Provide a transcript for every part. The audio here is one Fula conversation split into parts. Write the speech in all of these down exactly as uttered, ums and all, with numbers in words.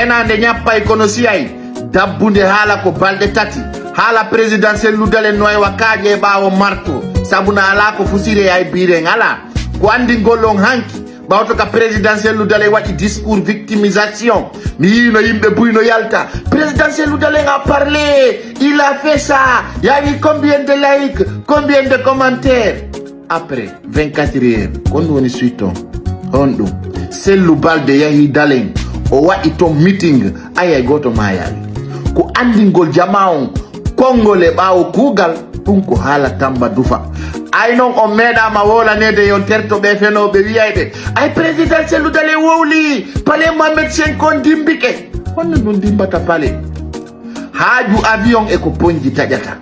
Enande ñappay kono siyay. Dabbunde haala ko balɗe tati. Haala président Cellou Dalein no e wa kaaƴe e ɓaawo marto. Sabu na alaa ko fusire ay biren alaa. Ko anndingol on hanki. Ɓawto ka président Cellou Dalein waɗi discours victimisation. Mi yiino yimɓe buy no yalta. Président Cellou Dalein a parlé. Il a fait ça. Il y a eu combien de likes? Combien de commentaires? Après vingt-quatre heures, ko ɗum woni suite on. On ɗum. Cellou Baldé yahi Dalein. O waɗi ton meeting. Ay, ay gooto maayaali. Ko anndingol jamaa on konngol e ɓaawo kuugal, ɗum ko haala Tamba Dufa. Ay non on meeɗaama wowlaneede yon terto ɓe fenooɓe wiyayɓe. Ay président Cellou Dalein wowli, palais Mohamed cinq on dimbike. Honno ɗum dimbata palais? Haaju avion e ko ponji taƴata.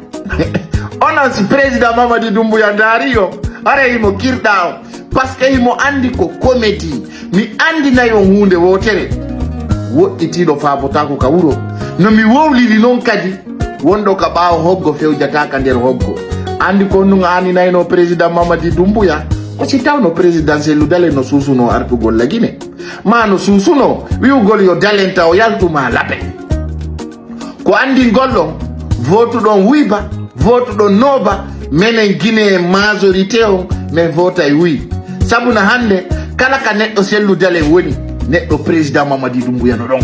Onon si président Mamadi Doumbouya ndaari yo, haray himo kirɗa on. Parce que himo anndi ko comédie. Mi anndinay on huunde wootere. Woɗɗitiiɗo faabotaako ka wuro. No mi wowliri non kadi, wonɗo ka ɓaawo hoggo fewjata ka nder hoggo. Anndi ko ɗum aaninayno président Mamadi Doumbouya. Ko si tawno président Cellou Dalein no suusuno artugol la Guinée. Ma no suusuno wi'ugol yo Dalein taw yaltu ma lape. Ko anndingol ɗon, votuɗon wuy ba, votuɗon no ba, menen Guinée majorité on, men votay wuy. Sabu na hannde, kala ka neɗɗo Cellou Dalein woni, neɗɗo président Mamadi Doumbouya no ɗon.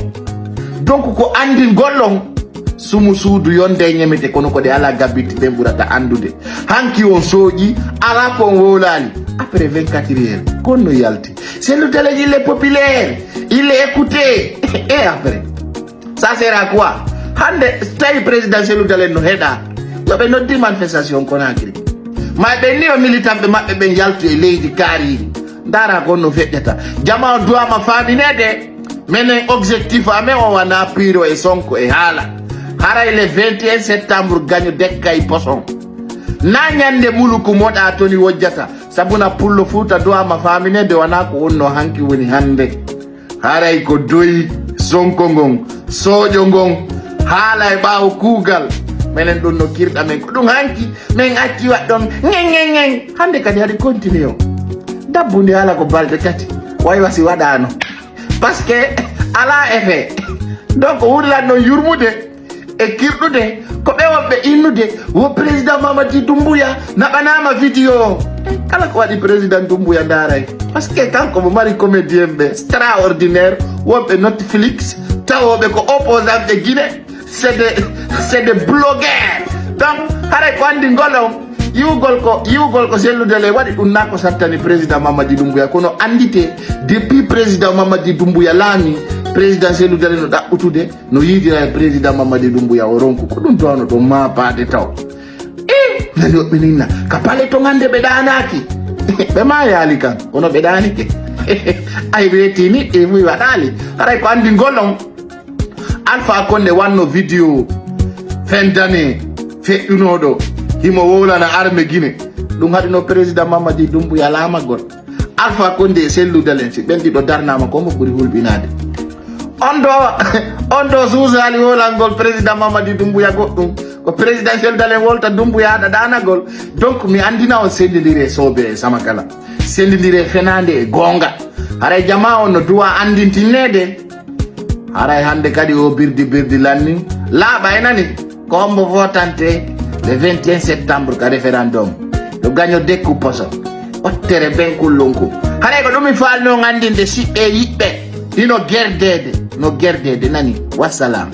Donc ko anndingol ɗon, sumu suudu yonde e ñemete kono ko ɗe alaa gabitti ɗen ɓurata anndude. Hanki on sooƴi, alaa ko on wowlaali. Après vingt-quatre heures, kon no yalti. Cellou Dalein, il est populaire, il est écouté. Et après? Ça sert à quoi? Hannde, so tawi président Cellou Dalein no heɗa, yo ɓe noddi manifestation Conakry. Ma ɓe ni o militant ɓe maɓɓe ɓen yaltu e leydi kaariiri. Ndaara ko no feƴƴata. Jama on duwama faamineede. Menen objectif amen o wana piiro e Sonko e haala. Haray le vingt et un septembre gaño dekkay poson. Na ñande muluku moɗa toni wojjata. Sabuna pullo Fuuta duwama faamineede wana ko wonno hanki woni hannde. Haray ko doyi Sonko ngon, sooƴo ngon, haala e ɓaawo kuugal. Menen ɗum no kirɗa men ko ɗum hanki, men acci waɗɗon ŋen, ŋen, ŋen. Hannde kadi haɗi continue o. Dabbude haala ko balɗe tati. Way wasi waɗaano. Parce que alaa effet. Donc wurlan noon yurmude e kirɗude ko ɓe wonɓe innude wo président Mamadi Doumbouya naɓanaama vidéo o. Eh, kala ko waɗi président Doumbouya ndaaray. Parce que kanko mo mari comédien ɓe extraordinaire wonɓe Netflix tawooɓe ko opposant ɓe Guinée. C'est des, c'est des blogueurs. Donc haray ko anndi ngol on yiwgol ko yiwgol ko Cellou Dalein waɗi ɗum na ko sattani président Mamadi Doumbouya kono anndite depuis président Mamadi Doumbouya laami président Cellou Dalein no ɗaɓɓutude no yiidira e président Mamadi Doumbouya o ronku ko ɗum tawno ɗo maapaade taw. E nani woɓɓe ninna ka pale to ngannde ɓe ɗaanaaki. Ɓe maayaali kan kono ɓe ɗaanike. Ay weeti ni ɗe fuy waɗaali. Haray ko anndi ngol on. Alpha Condé wanno vidéo fin d'année feƴƴunooɗo himo wowlana arme Guinée. Ɗum haɗuno président Mamadi Doumbouya laamagol. Alpha Condé e Cellou Dalein si ɓen ɗiɗo darnaama ko mo ɓuri hulɓinaade. On ɗo on ɗo suusaali wowlangol président Mamadi Doumbouya goɗɗum ko président Cellou Dalein wolta Doumbouya haɗa ɗaanagol. Donc mi anndina on sendindire soobe e sama kala. Sendindire fenaande e goonga. Haray jama on no duwa anndintinneede. Haray hannde kadi o birdi birdi lanni laaɓa e nani ko hombo votante le vingt et un septembre ka référendum. Yo gaño dekku poso ɓottere ben kullunku. Haray ko ɗum mi faalno anndinde siɓɓe e yiɓɓe hino gerdeede no gerdeede nani. Wassalam.